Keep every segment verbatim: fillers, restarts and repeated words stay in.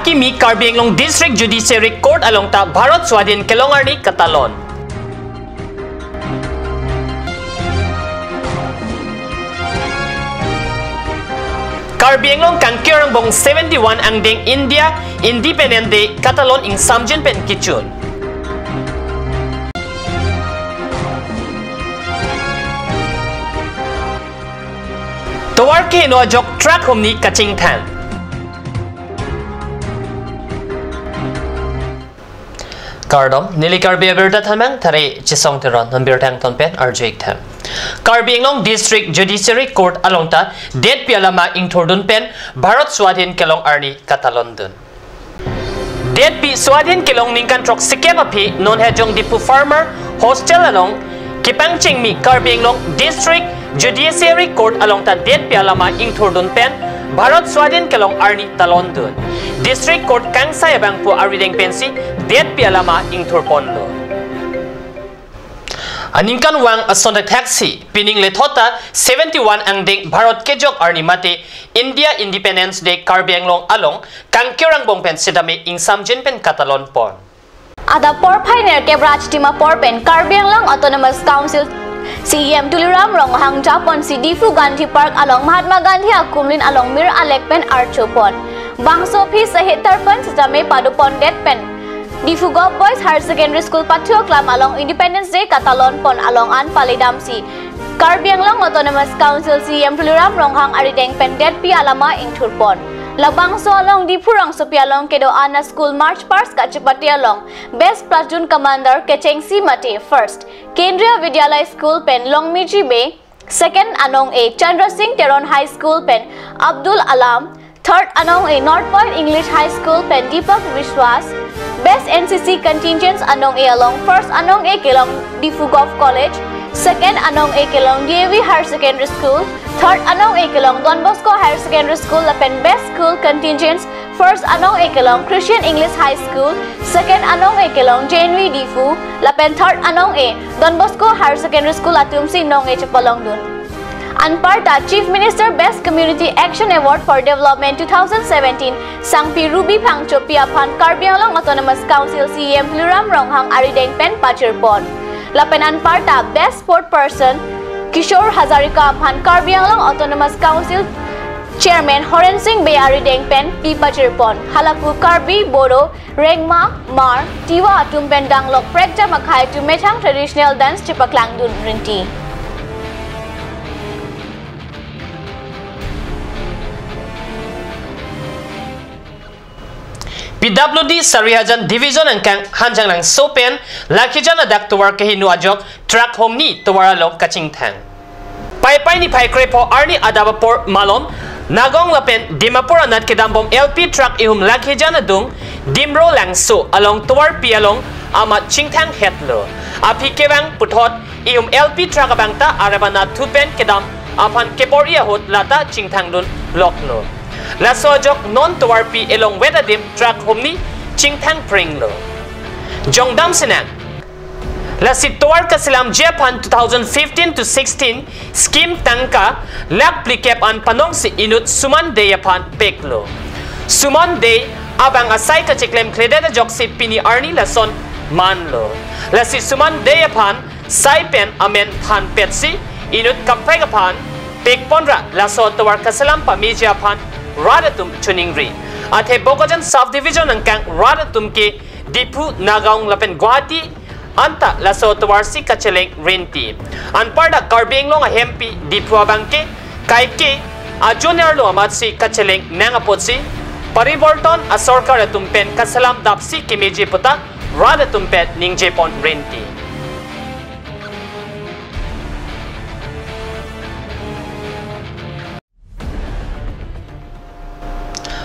Kimi Karbi Anglong District Judiciary Court along ta Bharat Swadhin kelong arni katalon. Karbi Anglong kangkir angbong seventy-one angdeng India Independence Day katalon ingsamjin pen kechun. Tovar kehingno ajok truck humni kachingthang. Kardom, neli Karbi Abirta Thanmang, thari Chisong Teron, non birta angton pen arju-ik tha. Karbi Anglong District Judiciary Court along ta detpi alama ingthurdun pen Bharat Swadhin kelong arni katalondun. Detpi Swadhin kelong ningkan throksikep aphi non Hejong Diphu Farmer Hostel along kepangchengmi Karbi Anglong District Judiciary Court along ta detpi alama ingthurdun pen Bharat Swadhin kelong arni talondun. District Court kangsai abangphu arideng pensi detpi alama ingthurponlo. Aningkanvang ason thakthaksi pining lethot ta seventy-one angdeng Bharat kejok arni mate India Independence Day Karbi Anglong along kangkir angbong pen sitame ingsamjin pen katalonpon. Adap porphai nerkep ra achiti apor pen Karbi Anglong Autonomous Council C E M Tuliram Ronghang japonsi Diphu Gandhi Park along Mahatma Gandhi akumlin along mir alek pen archopon. Bangso aphi sahit tarpan sitame padopondet pen Diphu Govt Boys Higher Secondary School pathu aklam along Independence Day katalonpon along an paledamsi Karbi Anglong Autonomous Council C E M Tuliram Ronghang arideng pen detpi alama ingthurpon. Labangso along Diphu rongsopi along kedo-an a-school March Past kachepate along Best Platoon Commander kechengsi mate first Kendriya Vidyalaya School pen Longmiji Bey, second anong-e Chandra Singh Teron High School pen Abdul Alam, third anong-e North Point English High School pen Deepak Biswas, Best N C C Contingents anong-e along first anong-e kelong Diphu Govt College, second anong-e kelong D A V Higher Secondary School, third anong-e kelong Don Bosco Higher Secondary School lapen Best School Contingents first anong-e kelong Christian English High School, second anong-e kelong J N V Diphu, lapen third anong-e Don Bosco Higher Secondary School atumsi nong-e chepalongdun. Anparta Chief Minister Best Community Action Award for Development two thousand seventeen Sangpi Ruby Phangchopi aphan Karbi Anglong Autonomous Council C E M Tuliram Ronghang arideng pen pachirpon. Lapen anparta Best Sport Person Kishore Hazarika aphan Karbi Anglong Autonomous Council Chairman Horen Sing Bey arideng pen pi pachirpon. Halapu Karbi, Bodo, Rengma, Hmar, Tiwa atum pen danglok prekjam akhei atum methang traditional dance chepaklangdun rinti. P W D Sarihajan Division angkang Hanjanglangso pen Lakhijan adak tovar kehingno ajok truck humni tovar along kachingthang. Paipai niphai krepho arni adap apor malom Nagaon lapen Dimapur anat kedambom L P truck ihum Lakhijan adung Dimro Langso along tovarpi along amat chingthang hetlo. Aphi kevang puthot ihum L P truck abang ta arabana thu pen kedam aphan kepor-i ahut lata chingthangdun loklo. Laso ajok non tovarpi elongvet adim truck humni chingthang pringlo. Jongdam sinang. Lasi tovar kaselamji aphan two thousand fifteen to sixteen scheme tangka lakh phlikep an panongsi inut Suman Dey aphan peklo. Suman Dey abang asai kacheklemkledet ajoksi pini arni lason manlo. Lasi Suman Dey aphan sai pen amen thanpetsi inut kaprek aphan pekponra laso tovar kaselam pameji aphan rat atum choningri. Athe Bokajan Sub Division angkang rat atum ke Diphu, Nagaon lapen Guwahati anta laso tovarsi kacheleng rinti. Anparta Karbi Anglong ahempi Diphu abang ke kaike ajonerlo amatsi kacheleng nang apotsi pariborton asorkar atum pen kaselam dapsi kemeji puta rat atum pen ningjepon rinti.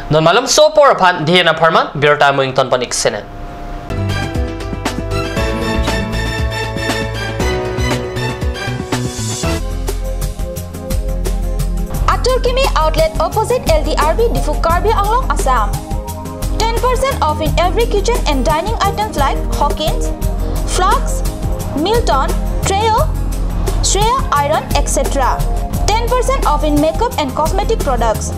Non malomso apor aphan dihen apharman birta amui ingtonpon-ik sinang. Atur Kimi Outlet opposite L D R B Diphu, Karbi Anglong, Assam. Ten percent off in every kitchen and dining items like Hawkins, flasks, Milton, Trio, Shreya iron, et cetera. Ten percent off in makeup and cosmetic products.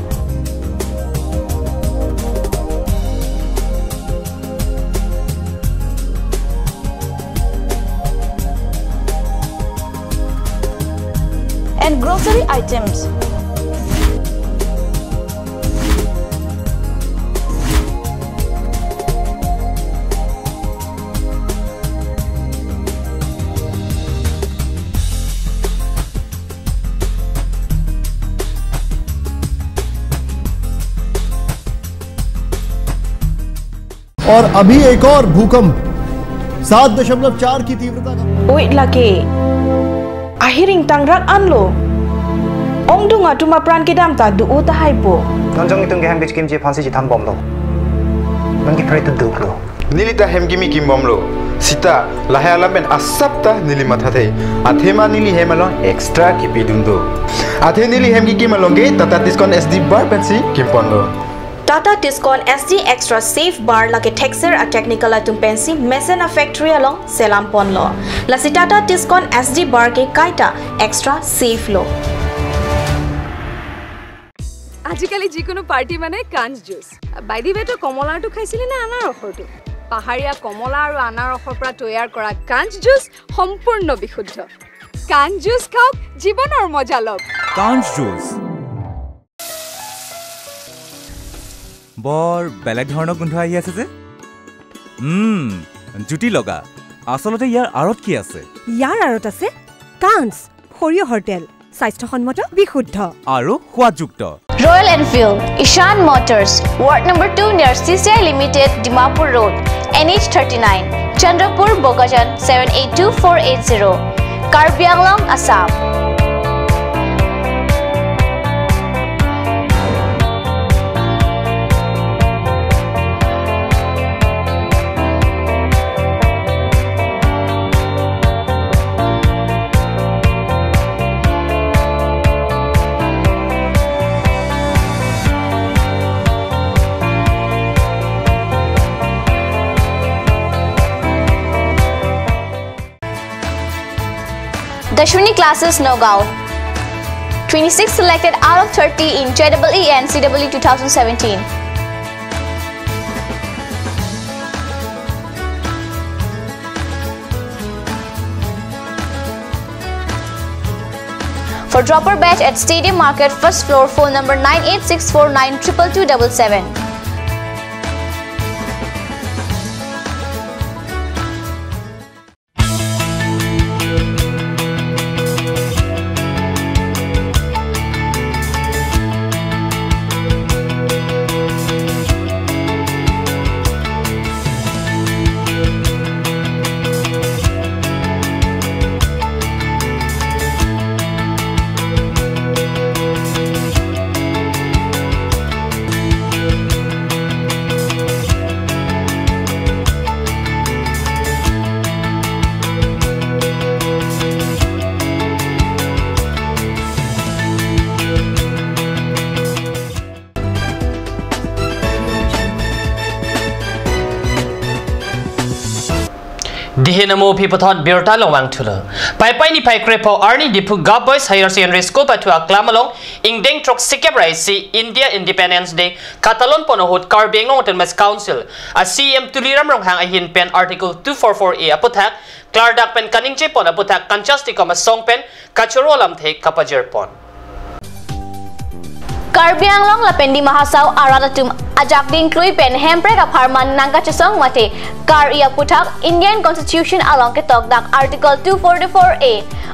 and grocery items. और अभी एक और भूकंप सात दशमलव चार की तीव्रता का। Oi lake. Ahir ingtangrak anlo. Ongdung atum apran kedam ta do-o tahai po. Non jong itum ke hem kechikimji aphansi chethan bomlo. Non ke pray to duklo. Neli ta hem kimi kim bomlo. Sita, lahai alam pen asap ta neli mathathe. Athema neli hem along extra kipidun do. Athe neli hem kikim along ke Tata Tiscon S D bar pensi kimponlo. Tata Tiscon S D Extra Safe Bar lake thekser a technical atum pensi mesen a factory along selam ponlo. Lasi Tata Tiscon S D Bar ke kaita extra safe lo. আজিকালি যিকোনো পাৰ্টি মানে কাঞ্চ juice. By the ৱে, তই কমলাৰটো খাইছিলি নে আনাৰসৰটো? পাহাৰীয়া কমলা আৰু আনাৰসৰ পৰা তৈয়াৰ কৰা কাঞ্চ জুচ সম্পূৰ্ণ বিশুদ্ধ। কাঞ্চ জুচ খাওক, জীৱনৰ মজা লওক। কাঞ্চ জুচ। বৰ বেলেগ ধৰণৰ গোন্ধ আহি আছে যে। উম, জুতি লগা। আচলতে ইয়াৰ আঁৰত কি আছে? ইয়াৰ আঁৰত আছে কাঞ্চ, সৰিয়হৰ তেল, স্বাস্থ্যসন্মত, বিশুদ্ধ। আৰু সোৱাদযুক্ত। Royal Enfield, Ishan Motors, Ward number two near C C I Limited, Dimapur Road, N H thirty-nine, Chandrapur, Bokajan, seven eight two four eight zero, Karbi Anglong, Assam. Dashwini Classes, Nagaon. Twenty-six selected out of thirty in J E E and C W E two thousand seventeen. For dropper batch at Stadium Market, first floor, phone number nine eight six four nine triple two double seven. Dihe namo aphi puthot birta longvang thulo. Paipai niphai krepho arni Diphu Girls Boys Higher Secondary School pathu aklam along ingdeng throksi kep ra isi India Independence Day katalon pon ahut Karbi Anglong Autonomous Council a C E M Tuliram Ronghang ahin pen Article two four four A aputhak klardak pen kaningje pon aputhak Kanchas Tikom asong pen kachoro alamthe kapajir pon. Karbi Anglong lapen Dima Hasao arat atum ajak dingklui pen Hemprek apharman nangkachesong mate kar-i aputhak Indian Constitution along ketokdak Article two forty-four A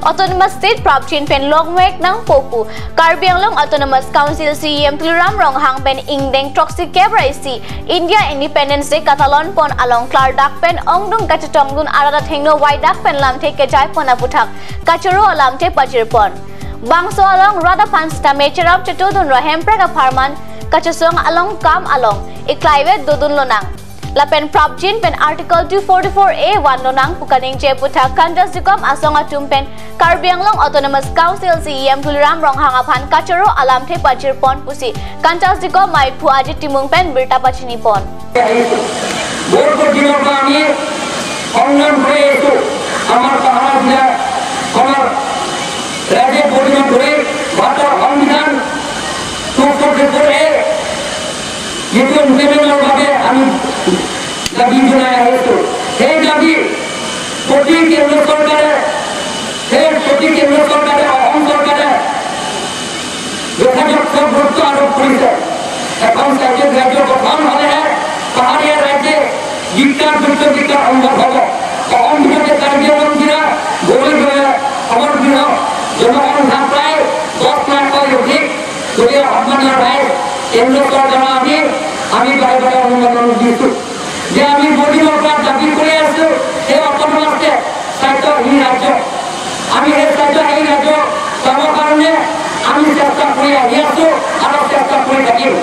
Autonomous State prapjin pen longmek nangpo pu Karbi Anglong Autonomous Council C E M Tuliram Ronghang pen ingdeng throksi kep ra isi India Independence Day katalon pon along klardak pen ongdung kachetongdun arat athengno waidak pen lamthe kejai pon aputhak kachoro alamthe pajir pon. Bangso along rat aphan sitame cherap chetudun ra Hemprek apharman kachesong along kam along iklaivet dodun lonang. Lapen prapjin pen Article two forty-four A van lonang pu kaningje aputhak Kanchas Tikom asong atum pen Karbi Anglong Autonomous Council C E M Tuliram Ronghang aphan kachoro alamthe pajir pon pusi Kanchas Tikom maiphu Ajit Timung pen birta pachini pon. বহুত কঠিনৰ পৰা আমি সংগ্ৰাম কৰি আহিছো। আমাৰ পাহাৰীয়া জিলাখনৰ ৰাইজে বহুত দিন ধৰি ভাৰতৰ সংবিধান টু ফৰ্টি ফ'ৰ এ যিটো ইমপ্লিমেণ্টৰ বাবে আমি দাবী জনাই আহিছো। সেই দাবী প্ৰতি কেন্দ্ৰ চৰকাৰে, সেই প্ৰতি কেন্দ্ৰ চৰকাৰে, অসম চৰকাৰে যুক্ত বিকাশ সম্ভৱ হ'ব। অসম ভিতৰতে কাৰ্বি আংলং জিলা গৌৰৱ, আমাৰ গৃহ জনসংখ্যা প্ৰায় দহ লাখতকৈ অধিক। গতিকে সন্মানীয় ৰাইজ, কেন্দ্ৰ চৰকাৰক আমি, আমি বাৰে বাৰে অনুমোদন দিছোঁ যে আমি বহুদিনৰ পৰা দাবী কৰি আছোঁ এই অট'নমাছ ষ্টেট স্বায়ত্তশাসী ৰাজ্য। আমি এই স্বায়ত্তশাসী ৰাজ্য পাবৰ কাৰণে আমি চেষ্টা কৰি আহি আছোঁ আৰু চেষ্টা কৰি থাকিম।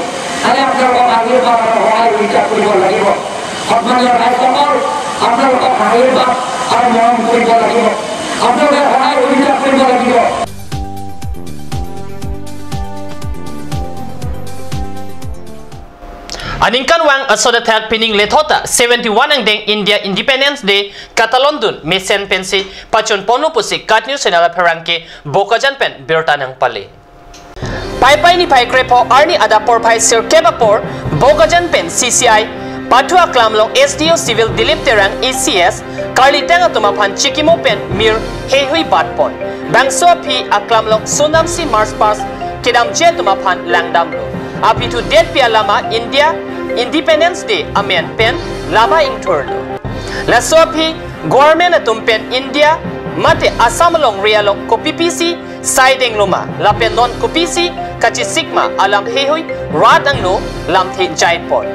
খালি আপোনালোকক আশীৰ্বাদ আৰু সহায় সুবিধা কৰিব লাগিব। সন্মানীয় ৰাইজসকল, আপোনালোকক আশীৰ্বাদ আৰু মৰম কৰিব লাগিব। আপোনালোকে সহায় সুবিধা কৰিব লাগিব। Aningkanvang asodethak pining lethota seventy-one angdeng India Independence Day katalondun mesen pensi pachun ponlo pusi KAT News Channel apherangke Bokajan pen birta nangpale. Paipai niphai krepho arni adap porphai sirkep apor Bokajan pen C C I pathu aklam along S D O Civil Dilip Terang A C S karlitang atum aphan chikimo pen mir heihui batpon. Bangso aphi aklam along sondamsi March past kedamji atum aphan langdamlo. Aphi thudetpi alama India Independence Day amen pen lama ingthurlo. Laso aphi government atum pen India mate Assam alongri along kopipisi saideng loma lapen non kopisi kachesik ma alam heihui rat angno lamthe jaipon.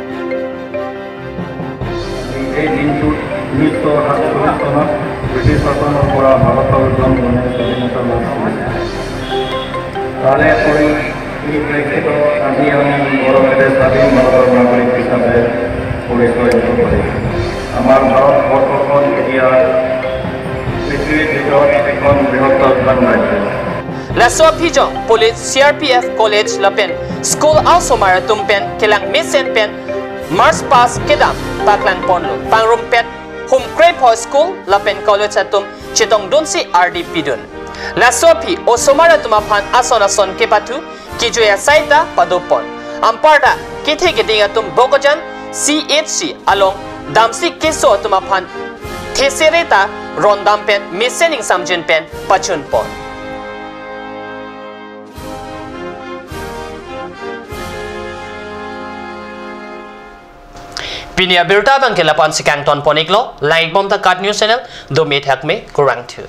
এই দিনটোত ঊনৈছশ সাতচল্লিছ চনত ব্ৰিটিছ শাসনৰ পৰা ভাৰতৰ জনগণে স্বাধীনতা লাভ কৰিছিল। তাৰে উপৰি এই প্ৰেক্ষিতত আজি আমি গৌৰৱেৰে স্বাধীন ভাৰতৰ নাগৰিক হিচাপে পৰিচয় দিব পাৰিছোঁ। আমাৰ ভাৰতবৰ্ষখন এতিয়া পৃথিৱীৰ ভিতৰত এখন বৃহত্তৰ ধন ৰাজ্য। Laso aphi jong police, C R P F, college lapen school a-osomar atum pen kelang mesen pen March past kedam paklangponlo. Pangrumpet hum krepho school lapen college atum chetongdunsi ardi pidun. Laso aphi osomar atum aphan ason ason kepathu kejui asai ta padopon. Anparta kethe keding atum Bokajan C H C along damsi keso atum aphan thesere ta rondam pen mesen ingsamjin pen pachunpon. Pini abirta abangke lapu-ansi kangtonpon-iklo, langdunbomta KAT News Channel, dome thakme, kurvangthu.